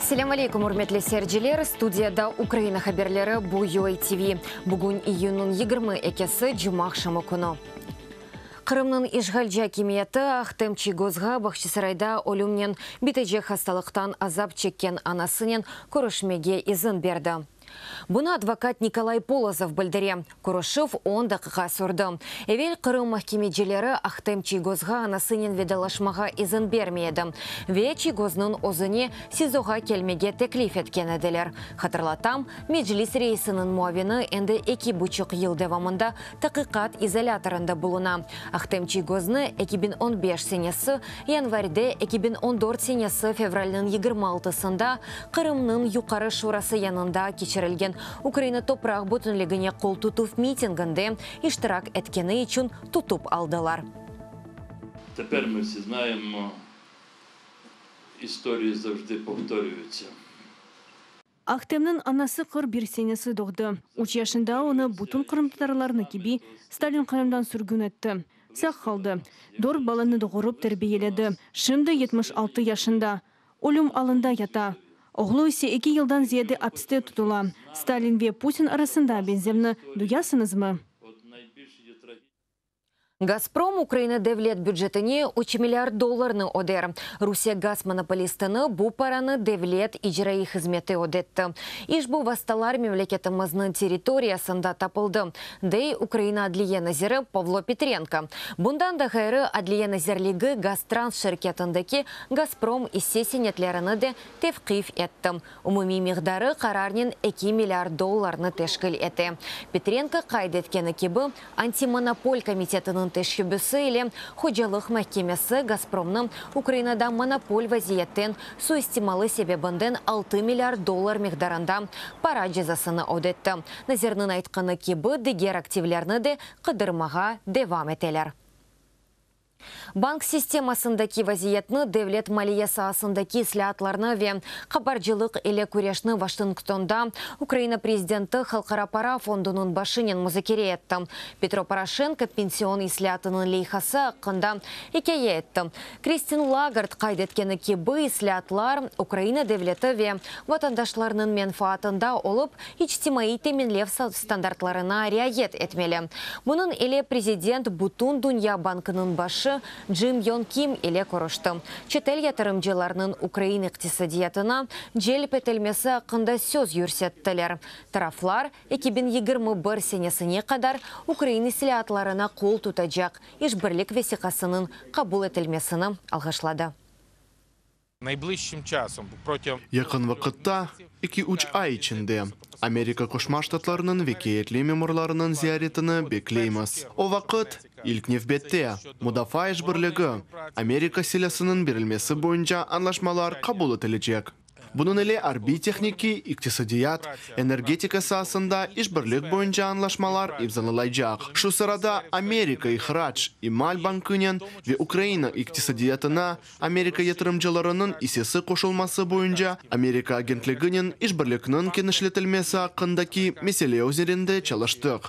Selâm aleyküm, ürmetli seyirciler! Studiyada Ukraina haberleri, bu UA TV. Bugün iyünniñ 22-si, cumaaqşamı künü. Qırımnıñ işğalci akimiyeti Ahtem Çiygozğa Bağçasarayda ölümnen bitecek hastalıqtan azap çekken anasınen körüşmege izin berdi. Bunı advokat Nikolay Polozov bildire. Körüşüv on daqiqa sürdi. Evel Qırım mahkemecileri Ahtem Çiygozğa anasınen vedalaşmağa izin bermey edi ve Çiygoznıñ özüne SİZOğa kelmege teklif etken ediler. Hatırlatam, Meclis reisiniñ muavini endi eki buçuq yıl devamında taqiqat izolâtorında buluna. Ahtem Çiygoznı 2015 senesi yanvarde, 2014 senesi fevralniñ 26-sında Qırımnıñ Yuqarı Şurası yanında keçirilgen Ukraina topraq bütünligine qol tutuv mitinginde iştirak etkeni içün tutıp aldılar. Тепер ми всі знаємо, історії завжди повторюються. Ahtemniñ anası 41 senesi doğdı. Üç yaşında onı, bütün qırımtatarlarnı kibi, Stalin Qırımdan sürgün etti. Sağ qaldı. Dört balanı doğurıp terbiyeledi. Şimdi 76 yaşında. Ölüm alında yata. Oğlu ise eki yıldan ziyade apiste tutula. Stalin ve Putin arasında beñzevni duyasıñızmı? От найбільшої трагедії. Gazprom Ukraina devlet bücetine 3 milliard dollarnı öder. Rusiye gaz monopolistini bu paranı devlet icraiy hızmeti ödetti. İşbu vastalar memleketimizniñ territoriyasında tapıldı, dey Ukraina Adliye naziri Pavlo Petrenko. Bundan da ğayrı, Adliye nazirligi Gaztrans şirketindeki Gazprom isse senetlerini de tevqif etti. Umumiy miqdarı qararnen 2 milliard dollarnı teşkil ete. Petrenko qayd etkeni kibi, Antimonopol komitetiniñ teşebbüsi ile Hocalıq mahkemesi Gazpromnı Ukrainada monopol vaziyetten suistimalı sebebinden 6 milliard dollar miqdarında para cezasını ödetti. Nazirniñ aytqanı kibi, diger aktivlerni de qıdırmağa devam eteler. Bank sistemasındaki vaziyetni, devlet maliye saasındaki islâatlarnı ve qabarcılıq ile küreşni Washingtonda Ukraina prezidenti Halqara para fondunıñ başınen muzakere etti. Petro Poroşenko pension islâatınıñ leyhası aqqında ikâye etti. Kristin Lagard qayd etkeni kibi, islâatlar Ukraina devleti ve vatandaşlarınıñ menfaatında olıp, içtimaiy teminlev standartlarına riayet etmeli. Bunıñ ile prezident Bütündünya bankınıñ başı Jim Yon Kim ile körüşti. Çetel yatırımcılarınıñ ukrain iqtisadiyatına celp etilmesi aqqında söz yürsettiler. Taraflar 2021 senesine qadar ukrain islâatlarına qol tutacaq işbirlik vesiqasınıñ qabul etilmesini alğışladı. Найближчим часом протягом Yaqın vaqıtta, 2-3 ay içinde, Amerika Qoşma Ştatlarınıñ vekâletli memurlarınıñ ziyaretini bekleymiz. O vaqıt, ilk nevbette, mudafaa işbirligi, Amerika silâsınıñ berilmesi boyunca añlaşmalar qabul etilecek. Bunıñ ile arbiy-tehnikiy, iqtisadiyat, energetika saasında işbirlik boyunca añlaşmalar imzalanacaq. Şu sırada Amerika ihrac, imal bankınen ve Ukraina iqtisadiyatına Amerika yatırımcılarınıñ issesi qoşulması boyunca Amerika agentliginen işbirlikniñ kenişletilmesi aqqındaki mesele üzerinde çalıştıq.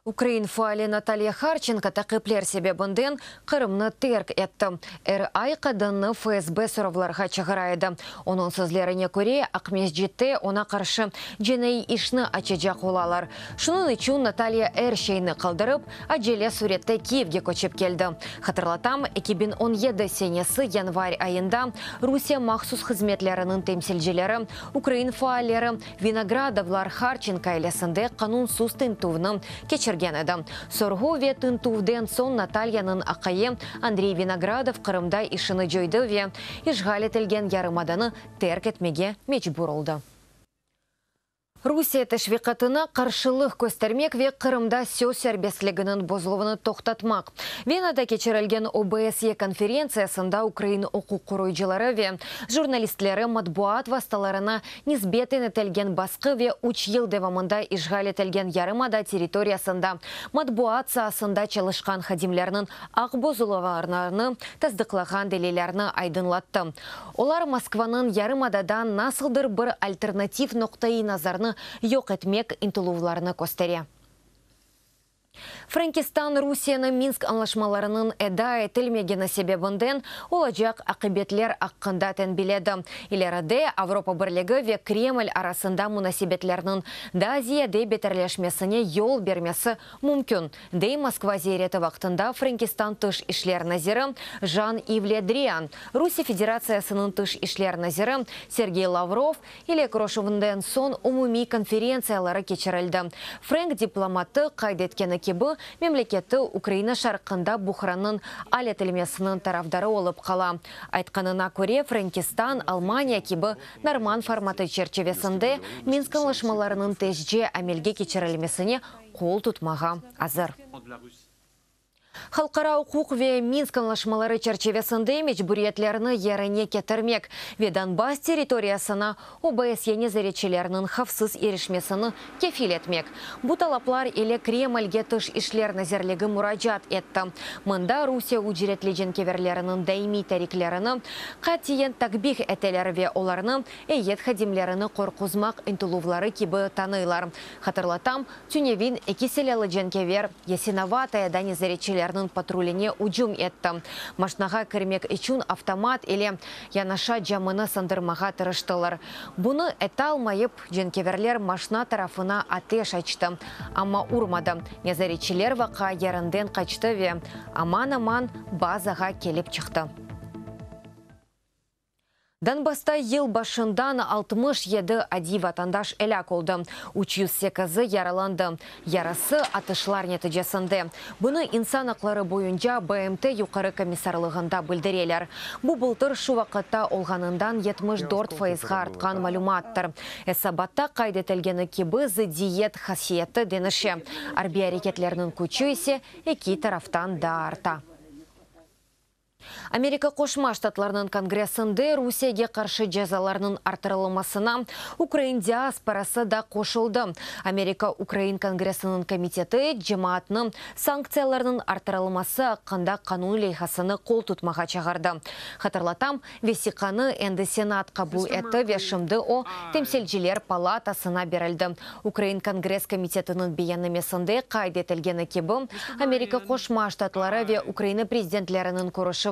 Ukrain faali Natalya Harçenko taqipler sebebinden Qırımnı terk etti. Er ay qadınnı FSB soravlarğa çağıra edi. Onıñ sözlerine köre, Aqmescitte oña qarşı cinaiy işni açacaq olalar. Şunıñ içün Natalya er şeyni qaldırıp, acele sürette Kiyevge köçip keldi. Hatırlatam, 2017 senesi yanvar ayında Rusiye mahsus hızmetleriniñ temsilcileri ukrain faalleri Vinogradovlar Harçenko ailesinde qanunsız tintüvni keçirgen edi. Sorğu ve tintüvden soñ Natalyanıñ aqayı Andrey Vinogradov Qırımda işini coydı ve işğal etilgen yarımadanı terk etmege mecbur oldı. Rusiye teşviqatına qarşılıq köstermek ve Qırımda söz serbestliginiñ bozuluvını toqtatmaq. Venada keçirilgen OBSE konferentsiyasında ukrain uquq qoruyıcıları ve jurnalistleri matbuat vastalarına nisbeten etilgen basqı ve üç yıl devamında işğal etilgen yarımada territoriyasında matbuat saasında çalışqan hadimlerniñ aq bozuluvlarını tasdıqlağan delillerni aydınlattı. Olar Moskvanıñ yarımadada nasıldır bir alternativ noqtaiy nazarnı yoq etmek ıntıluvlarını köstere. Frenkistan Rusiyeni Minsk añlaşmalarınıñ eda etilmegeni sebebinden olacaq aqibetler aqqında tenbiledi. İleride Avropa Birligi ve Kreml arasında munasebetlerniñ daa ziyade beterleşmesine yol bermesi mümkün, dey Moskva ziyareti vaqtında Frenkistan tış işler naziri Jan-İv Le Drian Rusiye Federatsiyasınıñ tış işler naziri Sergey Lavrov ile körüşüvinden soñ umumiy konferentsiyaları keçirildi. Frenk diplomatı qayd etkeni kibi, memleketi Ukraina şarqında buhrannıñ al etilmesiniñ tarafdarı olıp qala. Aytqanına köre, Frenkistan, Almaniya kibi Norman formatı çerçivesinde Minsk añlaşmalarınıñ tezce amelge keçirilmesine qol tutmağa azır. Halqara uquq ve Minsk añlaşmaları çerçivesinde mecburiyetlerni yerine ketirmek ve Donbass territoriyasına OBSYE nezaretçileriniñ havfsız irişmesini kefil etmek, bu talaplar ile Kremlge Tış işler nazirligi muracaat etti. Mında Rusiye ücretli cenkeverleriniñ daimiy tariklerini qatiyen takbih eteler ve olarnı eyyet hadimlerini qorquzmaq ıntıluvları kibi tanıylar. Hatırlatam, Tünevin eki silâlı cenkever Yasinovatayada nezaretçilerniñ patruline ücüm etti. Maşnağa kirmek içün avtomat ile yanaşa camını sındırmağa tırıştılar. Bunı etalmayıp, cenkeverler maşna tarafına ateş açtı, amma urmadı. Nezaretçiler vaqa yerinden qaçtı ve aman-aman bazağa kelip çıqtı. Donbassta yıl başından 67 adiy vatandaş elâk oldı, 308-i yaralandı, yarısı atışlar neticesinde. Bunı İnsan aqları boyunca BMT Yuqarı komissarlığında bildireler. Bu bıltır şu vaqıtta olğanından 74 fayızğa artqan malümattır. Esabatta qayd etilgeni kibi, zıddiyet hasiyeti deñişe, arbiy areketlerniñ küçü ise eki taraftan daa arta. Amerika Qoşma Ştatlarınıñ Kongressinde Rusiyege qarşı cezalarnıñ arttırılmasına ukrain diasporası da qoşuldı. Amerika Ukrain Kongressiniñ komiteti cemaatnı sanktsiyalarnıñ arttırılması aqqında qanun leyhasını qol tutmağa çağırdı. Hatırlatam, vesiqanı endi Senat qabul etti ve şimdi o, Temsilciler palatasına berildi. Ukrain Kongress komitetiniñ beyannamesinde qayd etilgeni kibi, Amerika Qoşma Ştatları ve Ukraina prezidentleriniñ körüşüvi,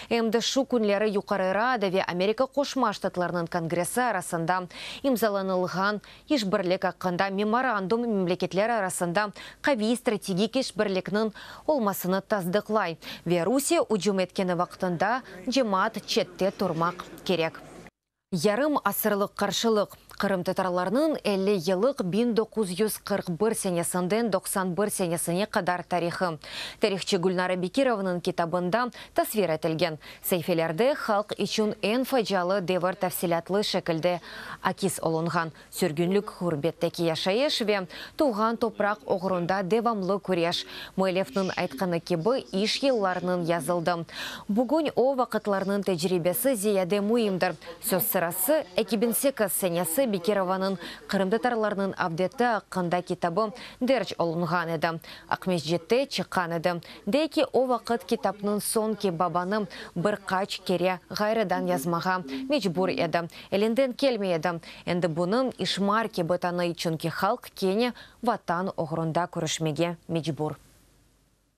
em de şu künleri Yuqarı Rada ve Amerika Qoşma Ştatlarınıñ Kongressi arasında imzalanılğan işbirlik aqqında memorandum memleketler arasında qaviy strategik işbirlikniñ olmasını tasdıqlay ve Rusiye ücüm etkeni vaqtında cemaat çette turmaq kerek. Yarım asırlıq qarşılıq, qırımtatarlarnıñ 50 yıllıq 1941 senesinden 91 senesine qadar tarihı, tarihçı Gülnara Bekirovanıñ kitabında tasvir etilgen. Saifelerde halq içün eñ facialı devir tafsilâtlı şekilde akis olunğan, sürgünlik, ğurbetteki yaşayış ve tuvğan topraq oğrunda devamlı küreş. Müellifniñ aytqanı kibi, iş yıllarnıñ yazıldı. Bugün o vaqıtlarnıñ tecribesi ziyade müimdir. Söz sırası, 2008 senesi Bekirovanıñ Qırımtatarlarnıñ avdeti aqqında kitabı derc olunğan edi, Aqmescitte çıqqan edi. Dey ki, o vaqıt kitapnıñ soñki babanı bir qaç kere ğayrıdan yazmağa mecbur edi, elinden kelmey edi. Endi bunı işmar kibi tanıy, çünki halq kene Vatan oğrunda küreşmege mecbur.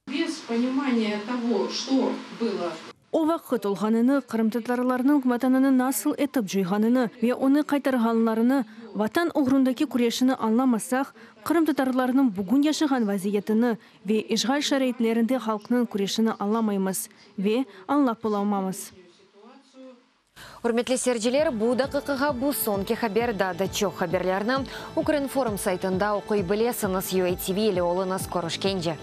Bez ponimaniya togo, çto bylo. O vaqıt olğanını, qırımtatarlarnıñ Vatanını nasıl etip coyğanını ve onı qaytarğanlarını, Vatan oğrundaki küreşini añlamasaq, qırımtatarlarnıñ bugün yaşağan vaziyetini ve işğal şaraitlerinde halqnıñ küreşini añlamaymız ve añlap olamamız. Ürmetli seyirciler, bu daqiqağa bu soñki haber, daa da çoq haberlerni Ukrinform saytında oquy bilesiñiz. UATV ile oluñız, körüşkence.